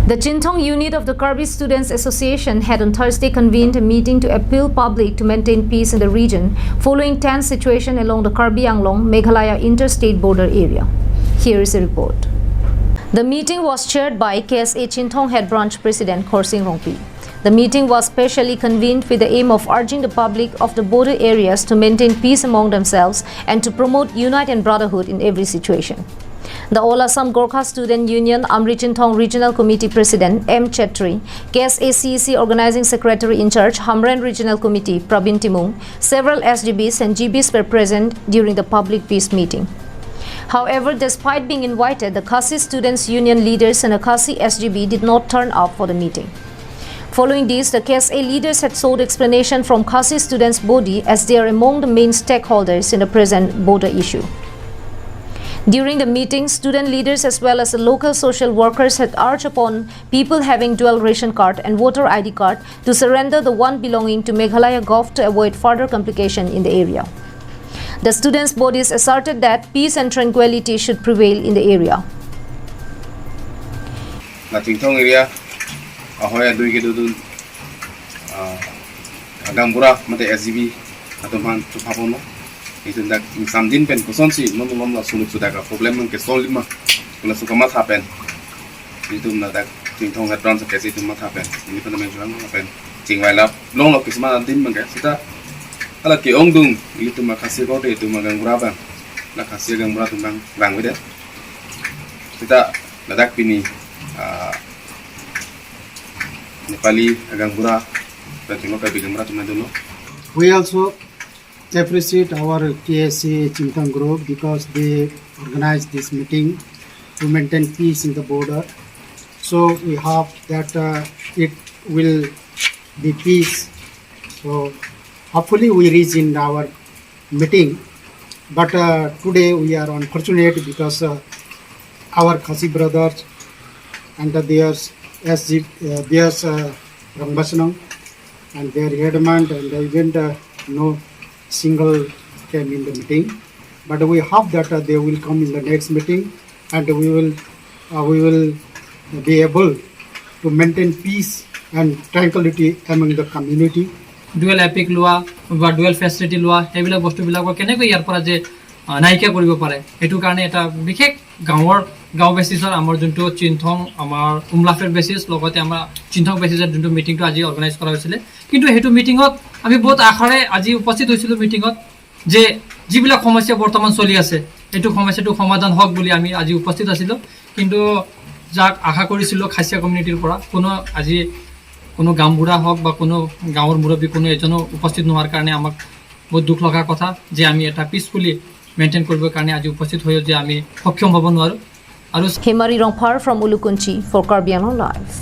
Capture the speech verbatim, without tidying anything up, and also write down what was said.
The Chinthong unit of the Karbi Students Association had on Thursday convened a meeting to appeal public to maintain peace in the region following tense situation along the Karbi Anglong Meghalaya interstate border area. Here is a report. The meeting was chaired by K S A Chinthong Head Branch President Khorsing Rongpi. The meeting was specially convened with the aim of urging the public of the border areas to maintain peace among themselves and to promote unite and brotherhood in every situation. The All Assam Gorkha Student Union Amri Chinthong Regional Committee President M Chetri, K S A C E C Organizing Secretary in Charge Hamren Regional Committee Prabin Timung, several S G Bs and G Bs were present during the public peace meeting. However, despite being invited, the Khasi Students Union leaders and a Khasi S G B did not turn up for the meeting. Following this, the K S A leaders had sought explanation from Khasi students body as they are among the main stakeholders in the present border issue. During the meeting, student leaders as well as the local social workers had urged upon people having dual ration card and voter I D card to surrender the one belonging to Meghalaya Govt to avoid further complication in the area. The students' bodies asserted that peace and tranquility should prevail in the area. La Chinthong area ahoi adui kedodun, ah, agaonbura mate S G B atum aphan chuphapono. Itum dak ingsamdin pen kosonsi non malom la suluk sudak a problem abang ke solve ma, la sukamatha pen. Itum ladak Chinthong Head Branch ke si itum matha pen, ini pen main juang pen chingvai lap long lo kisma din abang ke sita hala ke-ongdung itum a Khasi korte itum agaonbura abang, la Khasi agaonbura atum abang vangvedet. Sita ladak pini, ah, Nepali agaonbura, dan Chinthong Karbi agaonbura atum dolo. We also appreciate our K S A Chinthong group because they organized this meeting to maintain peace in the border. So we hope that, uh, it will be peace. So hopefully we reach in our meeting. But, uh, today we are unfortunate because, uh, our Khasi brothers and their S G, uh, their, uh, Rangbasnong and their headman and even, uh, no single came in the meeting. But we hope that, uh, they will come in the next meeting and we will, uh, we will be able to maintain peace and tranquility among the community. Dual epic লোৱা বা dual facility লোৱা, সেইবিলাক বস্তুবিলাকৰ কেনেকৈ ইয়াৰ পৰা যে, আহ, নাইকিয়া কৰিব পাৰে, সেইটো কাৰণে এটা বিশেষ গাঁৱৰ, গাঁও বেচিছৰ আমাৰ যোনটো চিনথং, আমাৰ উমলাফেৰ বেচিছ, লগতে আমাৰ চিনথং বেচিছৰ যোনটো মিটিংটো আজি অৰ্গেনাইজ কৰা হৈছিলে। কিন্তু সেইটো মিটিঙত আমি বহুত আশাৰে আজি উপস্থিত হৈছিলোঁ মিটিঙত, যে যিবিলাক সমস্যা বৰ্তমান চলি আছে, এইটো সমস্যাটো সমাধান হওক বুলি আমি আজি উপস্থিত আছিলোঁ। কিন্তু যাক আশা কৰিছিলোঁ খাচীয়া কমিউনিটিৰ পৰা, কোনো আজি কোনো গাঁওবুঢ়া হওক বা কোনো গাঁৱৰ মুৰব্বী কোনো এজনো উপস্থিত নোহোৱাৰ কাৰণে আমাক বহুত দুখ লগা কথা যে আমি এটা পিচফুলি মেইনটেইন কৰিবৰ কাৰণে আজি উপস্থিত হৈও যে আমি সক্ষম হ'ব নোৱাৰোঁ। আৰু Hemari Rongphar from Ulukunchi for Karbi Anglong Live.